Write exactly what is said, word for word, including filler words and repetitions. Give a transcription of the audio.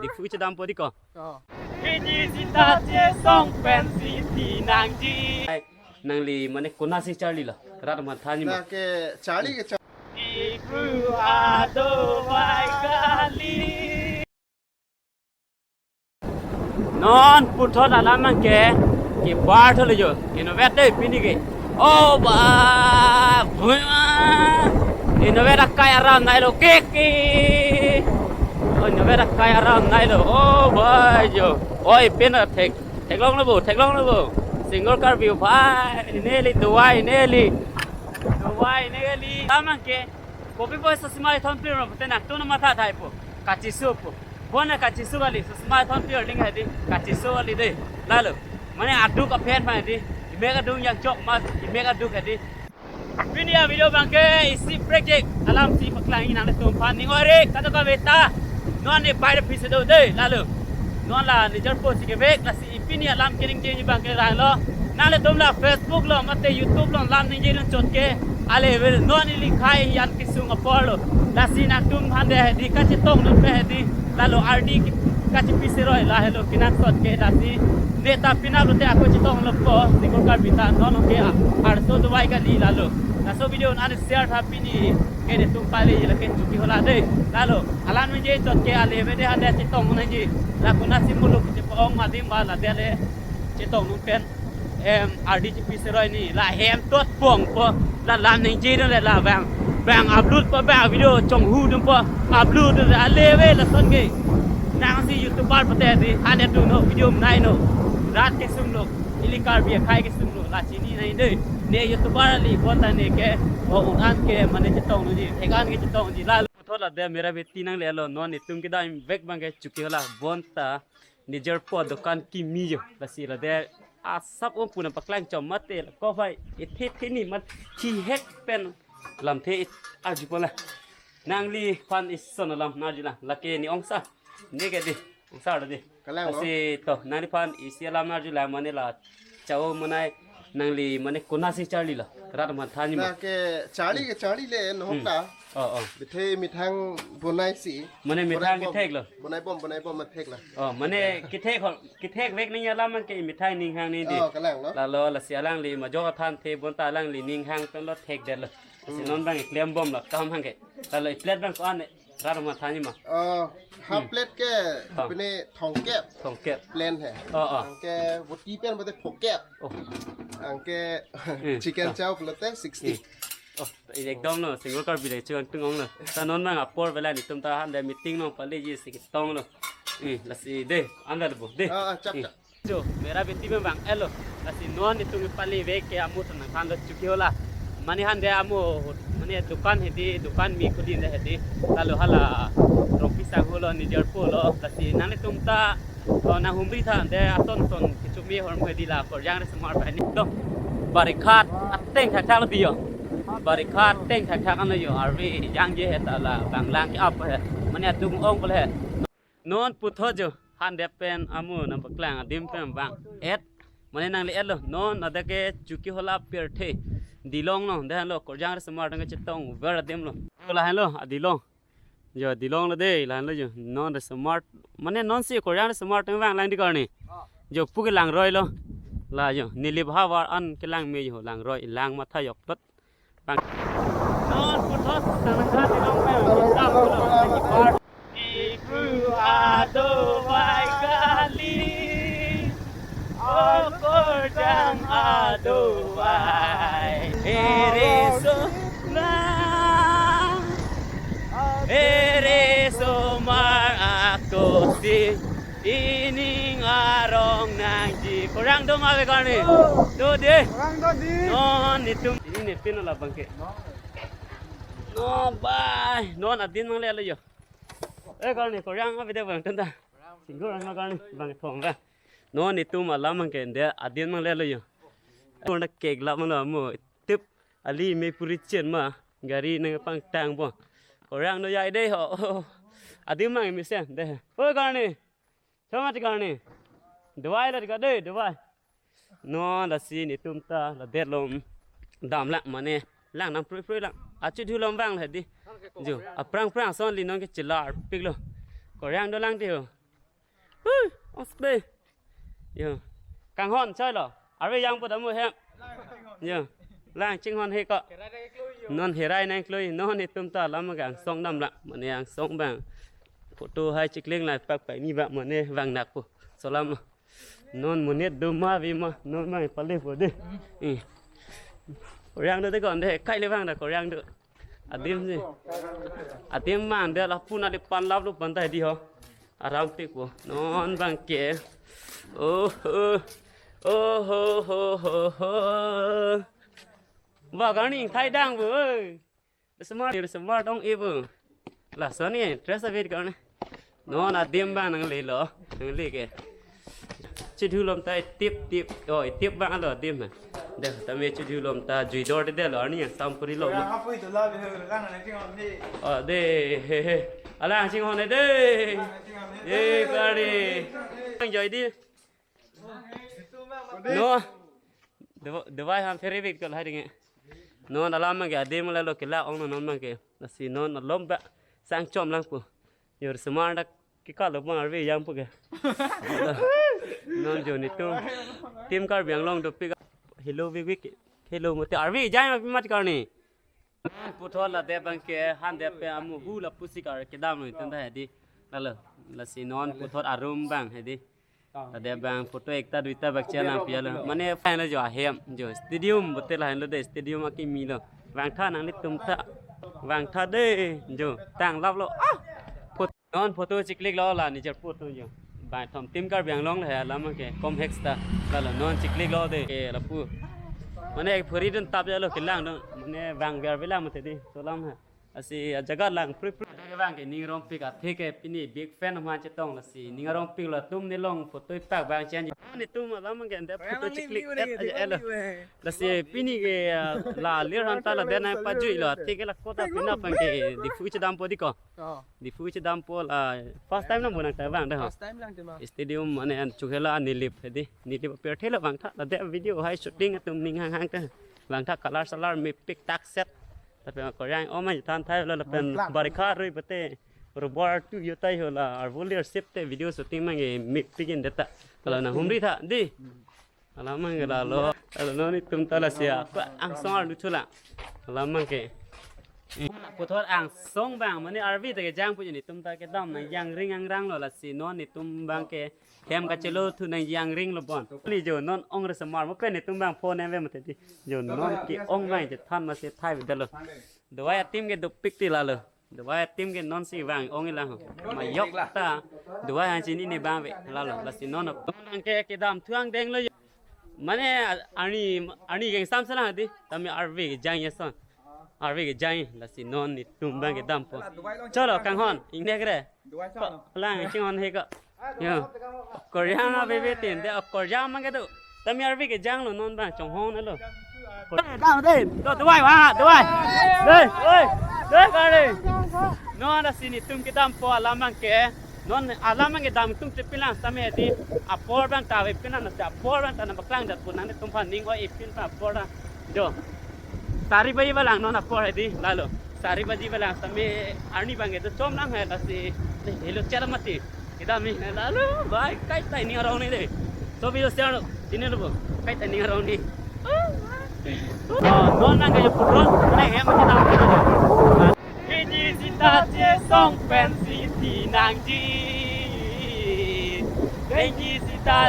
Diphu chedampo di ko. Oh. Pini sita chesong pensi ti nangji. Ai, nangli mane konasi charlilo? Rat matha ni ma. Na ke charli ke char- Diphu adovai kali. Non puthot alam abangke kebar tholo jo. Inutvet dei pini ke. O ba, bhuima. Inutvet akai aram nailo keke. O, inutvet akai aram nailo. O ba jo. Oi, pin thek, theklonglo bo, theklonglo bo. Single Karbi bhai, neli duwai neli. Duwai neli. Alam abangke kopi po sosima ithon pir ro, te nangtum matha thaipo. Kachiso po. Bon na kachiso kali, sosima ithon pir ling hedi. Kachiso kali dei. Lalo. Mane aduk aphen ma hedi. Imek adung yang chok ma, imek aduk hedi. Pini avideo abangke isi project alamsi paklangji nanglitum aphan, ning ore kadokave ta. Non ne pai da phise do dei. Lalo. Non la nijar po si kevek, lasi pini alam keningjeji abangke lahelo. Nanglitum la Facebook lo mate YouTube lo lam ningjidun chot ke, ale ave non ili khai yan kesung apor lo. Lasi nangtum aphan dei hedi kachetong nonpe hedi. Lalo ardi kachepi seroi lahelo kenangsot ke, lasi neta pina lote ako chetonglo po, Single Karbi ta non ke arso duwai kali lalo. Laso video non share tha pini ke netum pale lake Chokihola dei. Lalo alam ningje chot ke ale ave dei hande chetong nangji. La konasi muluk chepa-ong adim ba la dei le chetong nonpen. Em, ardi chepi seroi ni, la hem tot pongpo, la lam ningjidun le la bang, bang upload po, bang video chonghudunpo, upload dunle ale ave lason ke. Nangsi YouTuber pate dei, hande dunlo video nai no. Rat kesung lo, ili Karbi akhei kesung lo, la chini nai dei. Ne YouTuber kali, bonta ne ke, o un-an ke, mane chetong nangji, thek-an ke chetong nangji, lalo. Puthot la dei mera beti nanglelo, non netum kedam vek abangke Chokihola, bonta nijar po dokan kimi jo. Lasi la dei asap om puna paklang chom mate la ko bhai, ithe the ni mat thihek pen lamthe it arjupo la. Nangliphan ison alam narjula. Lake ne ongsa. Ne ke dei. Ongsa dei. Kalang lo. Lasi to, nangliphan isi alam narjula mane la chao manai nangli mane konasi charlilo? Rat matha ni ma. Na ke charli ke charli le nohok ta. Oh, oh. Bithei methang bonaisi. Mane methang bonai bom. Ketheklo. Bonai bom, bonai bom ma theklo. Oh, mane kethek ho, kethek vek ning alam abangke methang ning hang ni dei. Oh, kalang lo. Lalo lasi alangli majok athan the bonta alangli ning hang pen lo thekdetlo. Lasi non abang iklem bomlo kam abangke. Lalo iplate abang ko-an ne, rat matha ni ma. Oh, half plate ke pine thomkep. Thomkep. Plain hai. Oh, oh. Anke voti pen bade phokep. Oh. Anke chicken chow pulote sixty. Oh, ekdom lo, Single Karbi le chuang tung onglo. Ta non abang apor bela netum ta hande meeting nong paleji si ketonglo. Eh, lasi dei, anda debo, dei. Ah, ah, chap, chap. Jo, mera beti abang elo. Lasi non netum pale vek ke amu tan thanlo Chokihola. Mane hande amu, mane dukan hedi, dukan mi khuli le hedi. Lalo hala rongpi sang holo nijar po lo. Lasi nanglitum ta, oh, nanghumri tha dei ason son kecho me hormu hedi la Korjang Resomart pen ni. To, barikhat ateng thakthak lo dei jo. Barikhat ateng thakthak an lo jo. Arve jangje heta la bang lang ke ap he. Mane adung ong pole he. Non puthot jo hande pen amu nangpaklang adim pen abang et. Mane nangli etlo. Non adake Chokihola pirthe. Dilong lo, dei lo Korjang Resomart kachetong ver adim lo. Jo lahenlo adilong. Jo dilong lo dei, lahenlo jo. Non Resomart. Mane nonsi Korjang Resomart abang lang dei karni. Jo puke langroi lo. La jo neli bahavar an kelang me jo langroi, lang matha joktot. Bang. Non puthot tangka dilong pen. Diphu adovai kali. O Korjang adovai. Ere so na. Ere somar akosi. Ining arong nangji. Korjang do ma vek karni? Do dei. Korjang do dei. Non netum. Ini nepin la abangke. No bhai. Non adin nanglelo jo. Eh karni, Korjang ave dei abang tanda. Single abang karni, bang thong bang. Non netum alam abangke dei adin nanglelo jo. Korjang kek la ma lo mo. Tip ali me puri chen ma. Gari nangpangtang bo. Korjang do jai dei ho. Adim mang mesen dei. Oi karni. Choma ti karni. Dubai lo ti ka dei, Dubai. Non lasi netum ta ladet lo. Dam lang mane. Lang nang prui prui lang. Achu dhu lom bang hedi. Jo, aphrang phrang ason li non ke chelar piklo. Koryang dolang ti ho. Huh, os be. Yo. Kanghon choi lo. Arve jangpo dam mo hem. Yo. Lang chinghon he ko. Non herai nangklui. Non itum ta alam angsong damlang. Mane angsong abang. Photo hai chikling lai pak pak ni ba mane vang nakpo. Solam. Non monit do ma vi ma. Non mai pale po de. Eh. Koryang do de kon de. Kai le vang da koryang do. Adim si. Adim mang de lapu nali pan lap lo pantai di ho. Aram pik po. Non abang ke. Oh, oh. Oh, ho, ho, ho, ho. Ba garni thai dang bo. Smart, smart ong e bo. Lason ni, dress a bit garni. Non adim abang nangle lo. Nangle ke. Chidhu lom ta tip tip. Oh, tip abang lo adim. Deh, tame chidhu lom ta jui dor de lo arni sam puri lo. Oh, de, he, he. Alang chinghon de. Eh, kari. Enjoy di. No. Dewai, dewai ham ferry bik tol hai dinge. Non alam abang ke adim la lo kela ong non abang ke. Lasi non alom ba sang chom lang po. Yor semar dak kikal lo abang arve jangpo ke. Non jo netum. Team Karbi Anglong dopik. Hello, big big. Hello, mote arve jang amat karni. Puthot la de abang ke, han de pe amu hu lapusi kar kedam lo itum ta hedi. Lalo, lasi non puthot arum abang hedi. La de abang photo ekta duita bak chela pi lo. Mane fine lo jo ahem jo stadium bote la lo de stadium akimi lo. Vangtha nanglitum ta. Vangtha de jo tang lap lo. Ah! Phot-, non photo chiklik lo la nijar photo jo. Bangthom Team Karbi Anglong le alam ke kom hex ta. Lalo non chiklik lo de ke lapu. Mane phuri dun tap lo kelang dun. Mane vang biar bilang mate di. Solam ha. Lasi ajaga lang pri pri. Ada ke abang ke ning rong pik athe ke pini big fan ma chetong lasi ning rong pik lo atum nelong photo ipak abang chen. Netum alam ke ande photo chiklik et aja elo. Lasi pini ke, ah, la lir hanta la denai pajui lo athe ke la kota pina abang ke Diphu chedampo di ko. Oh. Diphu chedampo la first time nang bonang ta abang de ho. First time lang tema. Stadium mane an chuhela Nilip hedi. Nilip per thelo vangtha la de video hai shooting atum ning hang hang ta. Vangtha color salar mepik tak set. Tapi koryang om ai than thai lo lapen barikha rui pate. Rubber tu yo tai ho la arvo lir sip te video shooting abang ke mepik in deta. Kalau na humri tha di. Alam abang ke lalo. Lalo non itum ta lasi a. Angsong arlu chula. Alam abang ke. Puthot angsong abang mane arve ta kejang pu netum ta kedam nangjangring angrang lo lasi non netum abang ke. Hem kachelo thu nangjangring lo bon. Li jo non ong re semar mo pen netum abang phone em ve mate di. Jo non ke-ong abang je than ma se thai ve lo. Dewai ateam ke dopik ti lalo. Dewai ateam ke non si vang ong ilang ho. Ma yok ta. Dewai hang chini ne abang ve lalo. Lasi non non abang ke kedam thuang deng lo. Mane arni arni kengsam selang di. Tame arve kejang ya son. Arve kejang lasi non netum abang kedampo. Cholo kanghon ingne kre. Ko, lang chinghon he ko. Yo. Koryang a bebe tin de koryang mang ke tu. Tame arve kejang lo non abang chonghong na lo. Dam den. To dewai wa dewai. Dei, oi. Dei kare. Non lasi netum kedampo alam abang ke. Non alam abang ke dam tum te pilang tame di apor abang ta ve pilang na apor abang ta na paklang dat punang netum aphan ning oi ipin pa apor da. Jo. Sari baji balang non apor hedi lalo. Sari baji balang tame arni abang ke do chom lang hai lasi. Hello chela mati. Kedam ni lalo bai kai tai ning arong ni de. So video share tini lo bo. Kai tai ning arong ni. Oh, non abang ke putron. Nai hem kedam. Kini sita chesong pensi ti nangji. Kini sita